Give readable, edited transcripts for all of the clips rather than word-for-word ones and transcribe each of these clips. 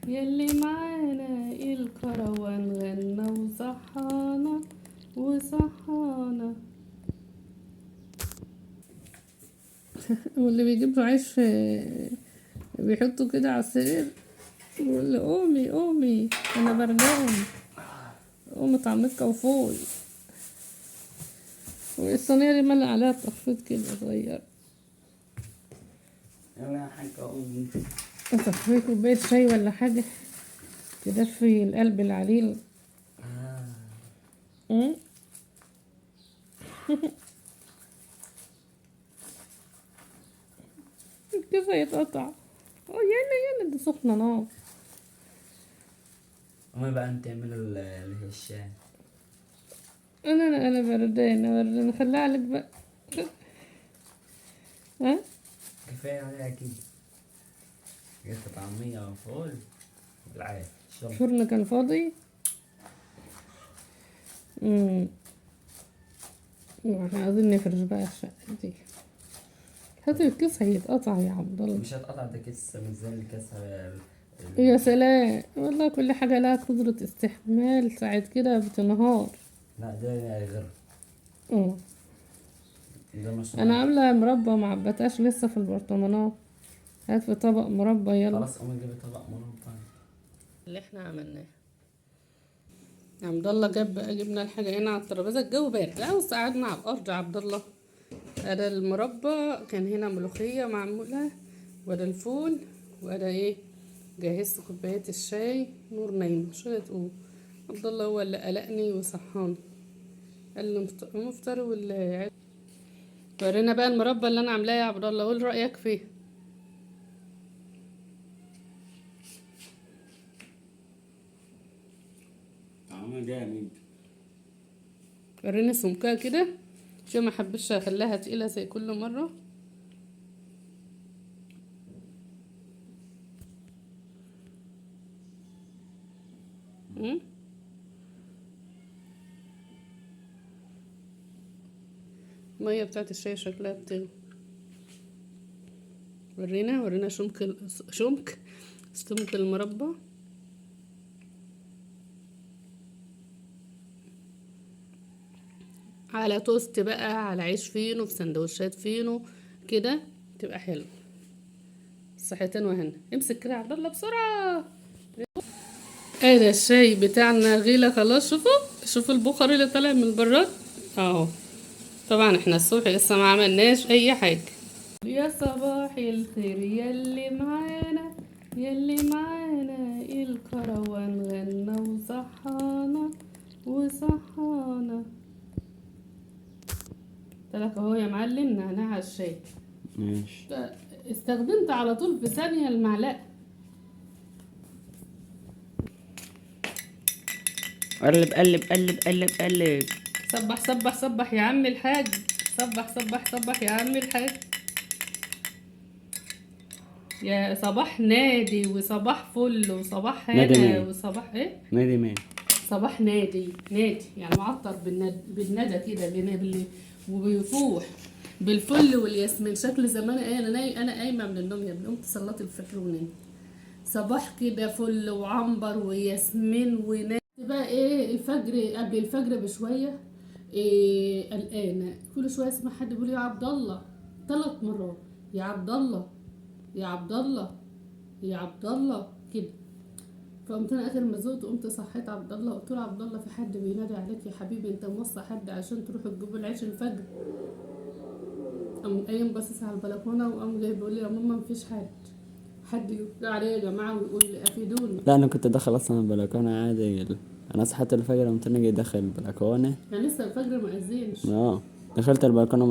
يلي معانا الكروان غنى وصحانا وصحانا. واللي بيجيب له عيش بيحطه كده على السرير ويقول له قومي قومي انا بردان، قومي طعمك وفول. والصينية دي ملأ عليها تخفيض كده صغير. يلا يا حاجة قومي. في كوباية شاي ولا حاجة تدفي القلب العليل. كيف يتقطع؟ يلا يلا دي سخنة نار. قومي بقى انت اعملي اللي هي الشاي. انا بردانة بردانة، خليها عليك بقى. ها؟ كفاية عليها كده. جبت طعمية وفول بالعافية. شرب. الفرن كان فاضي. احنا عايزين نفرش بقى الشقة دي. هات الكيس هيتقطع يا عبد الله. مش هتقطع، ده كيس مش زي الكيس يا سلام والله، كل حاجة لها قدرة استحمال، ساعة كده بتنهار. لا ده غير. ده مش أنا عاملة مربى ما عبتهاش لسه في البرطمانات. هات في طبق مربى يلا. خلاص قومي جيبي طبق مربى. اللي احنا عملناه عبد الله جاب بقى، جبنا الحاجة هنا على الترابيزة، الجو بارد. لا بس قعدنا على الأرض يا عبد الله. أدا المربى كان هنا ملوخية معمولة، وأدا الفول، وأدا إيه، جهزت كوباية الشاي. نور نايمة مش راضية تقوم. عبد الله هو اللي قلقني وصحاني، قال له مفطر ولا. ورينا بقى المربى اللي أنا عاملاه يا عبد الله، قول رأيك فيه. طعمها جامد. وريني سمكها كده عشان ما حبيتش اخليها تقيلة زي كل مرة. المية بتاعت الشاي شكلها بتغلي. ورينا شمك سمك المربى. على توست بقى، على عيش فينو، في سندوتشات فينو كده، تبقى حلو. صحتين وهنا. امسك كده يا عبد الله بسرعة. ادي الشاي بتاعنا غلى خلاص. شوفوا البخار اللي طالع من البراد اهو. طبعا احنا الصبح لسه ما عملناش اي حاجة. يا صباح الخير يلي معانا، يلي معانا الكروان غنى وصحانا وصحانا. تلك اهو يا معلم نعناع الشاي. ماشي. استخدمت على طول في ثانية المعلقة. قلب قلب قلب قلب قلب. صبح صبح صبح يا عم الحاج، صبح صبح صبح يا عم الحاج. يا صباح نادي وصباح فل وصباح هنا نادي مين؟ وصباح ايه؟ نادي مين؟ صباح نادي، نادي يعني معطر بالندى كده، وبيفوح بالفل والياسمين. شكل زمان ايه، انا قايمة من النوم يا ابني، قمت صليت الفجر ونمت. صباح كده فل وعنبر وياسمين ونادي بقى ايه. الفجر قبل الفجر بشوية ايه، قلقانة كل شوية اسمع حد بيقول يا عبد الله 3 مرات، يا عبد الله يا عبد الله يا عبد الله كده. فقمت انا اخر ما زهقت قمت صحيت عبد الله، قلت له عبد الله في حد بينادي عليك يا حبيبي، انت موصي حد عشان تروح تجيب العيش الفجر؟ قام قايم باصص على البلكونه وقام جاي بيقول لي يا ماما مفيش حد، حد يرد عليا يا جماعة ويقول لي افيدوني. لا انا كنت داخل اصلا البلكونه عادي، انا صحيت الفجر قمت انا جاي داخل البلكونه. يعني لسه الفجر ما اذنش. دخلت البلكونه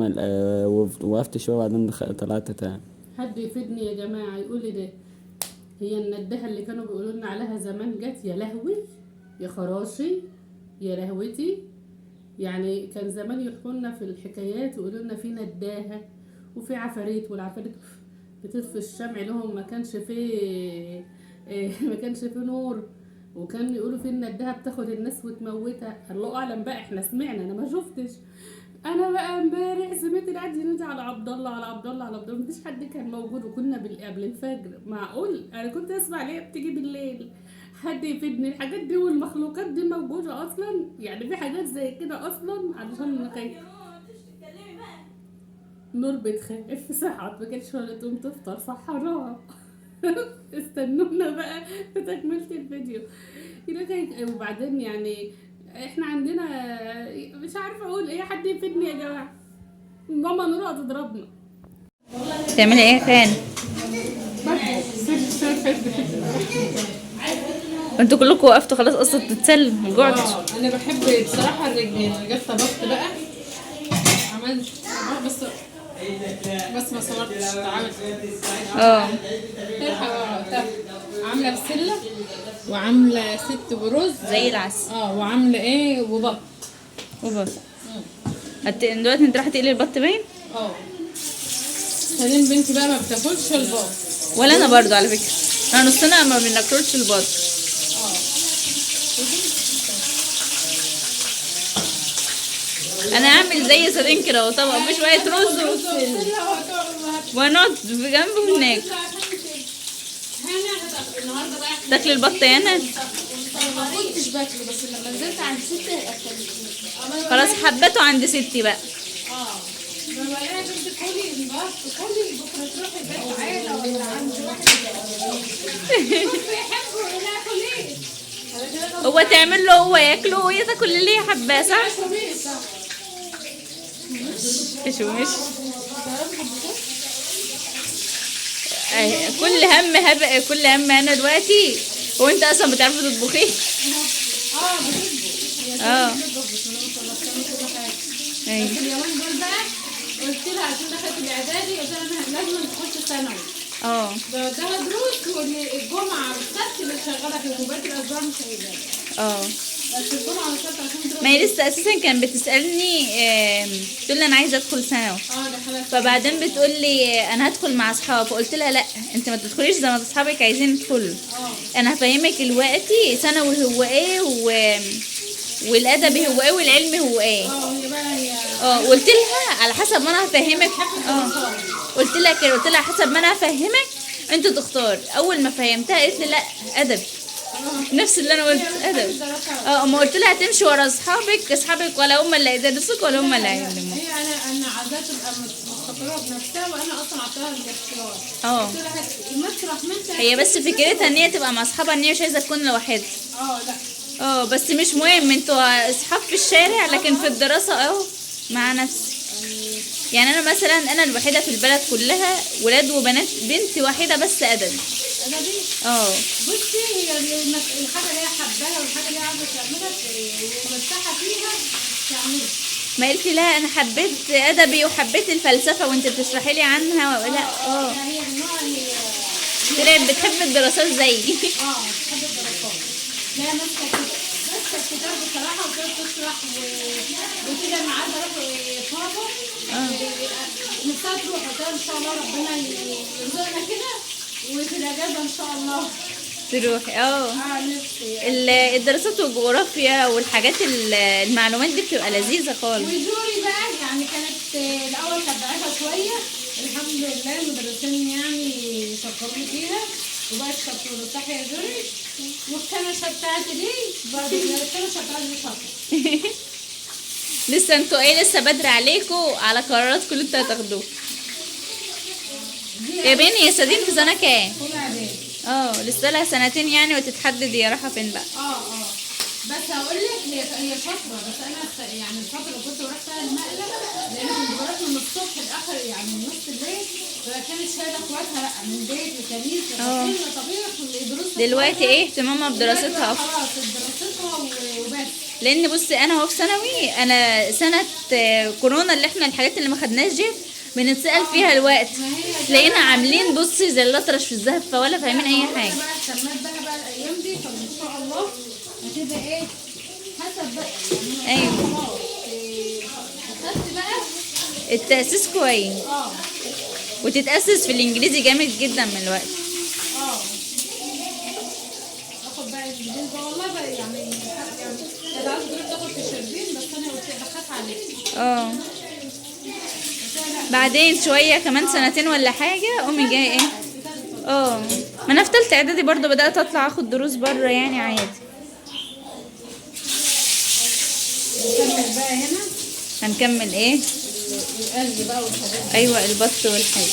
وقفت شوية وبعدين طلعت تاني. حد يفيدني يا جماعة يقول لي ده هي الندهه اللي كانوا بيقولوا لنا عليها زمان جت؟ يا لهوي يا خراشي يا لهوتي. يعني كان زمان يحكوا لنا في الحكايات ويقولوا لنا في نداهه وفي عفاريت، والعفاريت بتطفي الشمع لهم، ما كانش فيه ما كانش فيه نور، وكان يقولوا في النداهه بتاخد الناس وتموتها. الله اعلم بقى، احنا سمعنا، انا ما شفتش. انا بقى امبارح سمعت العد ينادي على عبد الله على عبد الله على عبد الله، مفيش حد كان موجود، وكنا قبل الفجر. معقول انا كنت اسمع ليه بتيجي بالليل؟ حد يفيدني، الحاجات دي والمخلوقات دي موجودة اصلا؟ يعني في حاجات زي كده اصلا؟ علشان خايفة. نور بتخاف، صحت ما كانتش ولا تقوم تفطر، صحراها. استنونا بقى في تكملة الفيديو. وبعدين يعني احنا عندنا مش عارفه اقول ايه، حد يفيدني يا جماعة، ماما نور هتضربنا. تعملي ايه يا خان؟ انتوا كلكم وقفتوا خلاص اصلا تتسلم جوعت. انا بحب بصراحة الرجلين. انا جبت طبخت بقى، عملت بس ما صورتش. عملت عامله بسلة وعامله 6 برز زي العسل. وعامله ايه وبط. وبط. دلوقتي انت رايحة تقلي البط باين؟ سليم بنتي بقى ما بتاكلش البط. ولا انا برضو على فكرة، انا نصنا ما بناكلش البط. انا اعمل زي سليم كده وطبق في شوية رز ونقعد في جنبه هناك. تاكلي البط يا انا؟ ما كنتش باكله، بس لما نزلت عند ستي اكلتني. خلاص حبته عند ستي بقى. ما بقى بنت كلي البط، كلي بكره تروحي بيت عيله ولا عند واحد بيحبه ناكل ايه؟ هو تعمل له هو ياكله وهي تاكل اللي هي حباه، صح؟ مش ومش كل هم هب كل هم انا دلوقتي. هو انت اصلا بتعرفي تطبخي؟ بتطبخ. بتطبخ بس انا ما شاء الله بتعمل كل حاجة. ايوه. بس اليومين دول بقى قلت لها عشان دخلت الاعدادي، قلت لها انا لازم تخش ثانوي. بديها دروس، والجمعة والسبت اللي شغالة فيهم، وبقية الاسبوع مش هيبان. بس الجمعة والسبت عشان دروس. ما هي لسه اساسا كانت بتسالني، تقول لي انا عايزه ادخل ثانوي. دخلت. فبعدين بتقول لي انا هدخل مع اصحابي، فقلت لها لا انت ما تدخليش زي ما اصحابك عايزين يدخلوا. انا هفهمك دلوقتي ثانوي هو ايه والادبي هو ايه والعلمي هو ايه. هي بقى هي قلت لها على حسب ما انا هفهمك. قلت لها كده، قلت لها حسب ما انا هفهمك انت تختار. اول ما فهمتها قالت لي لا ادبي، نفس اللي انا قلت ادبي. ما قلت لها تمشي ورا اصحابك، اصحابك ولا هم اللي هيدرسوك ولا هم اللي هيعلموك. هي انا عايزاها تبقى مستقره بنفسها، وانا اصلا عطاها الاختيار. قلت لها مسرح ما انت. هي بس فكرتها ان هي تبقى مع اصحابها، ان هي مش عايزه تكون لوحدها. لا. بس مش مهم انتوا اصحاب في الشارع، لكن في الدراسة مع نفسي. يعني انا مثلا انا الوحيدة في البلد كلها ولاد وبنات، بنت واحدة بس ادبي. ادبي؟ بصي هي الحاجة اللي هي حباها والحاجة اللي هي عايزه تعملها ومرتاحه فيها تعملها. ما قلت لها انا حبيت ادبي وحبيت الفلسفة وانت بتشرحي لي عنها. لا هي النوع اللي طلعت بتحب الدراسات زيي. بتحب الدراسات. لا ماسكه كده، ماسكه الكتاب بصراحة وتقعد تشرح وكده. انا عايزه اروح بابا نفسها تروح، قلت لها ان شاء الله ربنا يرزقنا كده وفي الاجازة ان شاء الله تروحي. نفسي. الدراسات والجغرافيا والحاجات المعلومات دي بتبقى لذيذة خالص. وجوري بقى يعني كانت الاول كانت ضعيفة شوية، الحمد لله المدرسين يعني شكروني فيها وبقت شطوره. صح يا جوري؟ والكنشه بتاعتي دي برضه الكنشه بتاعتي دي شاطرة. لسه انتوا ايه، لسه بدري عليكم على قراراتكم اللي انتوا هتاخدوها. يا بني يا سدين في سنة كام؟ لسه لها سنتين يعني وتتحدد هي رايحة فين بقى. بس هقول لك هي شاطرة، بس انا يعني الفترة اللي كنت بروح فيها المقلب، لان كنت بروح من الصبح لاخر يعني من نص الليل، فكانت شايله اخواتها بقى من بيت لكنيسة لطبيخ لطبيخ لدروس. دلوقتي ايه اهتمامها بدراستها اكتر؟ خلاص دراستها وبس. لان بصي انا اهو في ثانوي، انا سنة كورونا اللي احنا الحاجات اللي ما خدناش دي بنتسال فيها الوقت، تلاقينا عاملين بصي زي الاطرش في الزفه ولا فاهمين اي حاجة. بقى اهتمت بقى الايام دي، فان شاء الله هتبقى ايه حسب بقى يعني. ايوه اخدت بقى التاسيس كويس. وتتاسس في الانجليزي جامد جدا من الوقت. اخد بقى الانجليزي والله بقى يعني كانت عايزه تروح تاخد في شربين، بس انا قلت بخاف عليها. بعدين شوية كمان سنتين ولا حاجة قومي جاية ايه. اه ما انا في تالتة اعدادي برضو بدات اطلع اخد دروس بره يعني عادي. نكمل بقى هنا هنكمل ايه؟ القلي بقى والحاجات. ايوه البط والحاجة.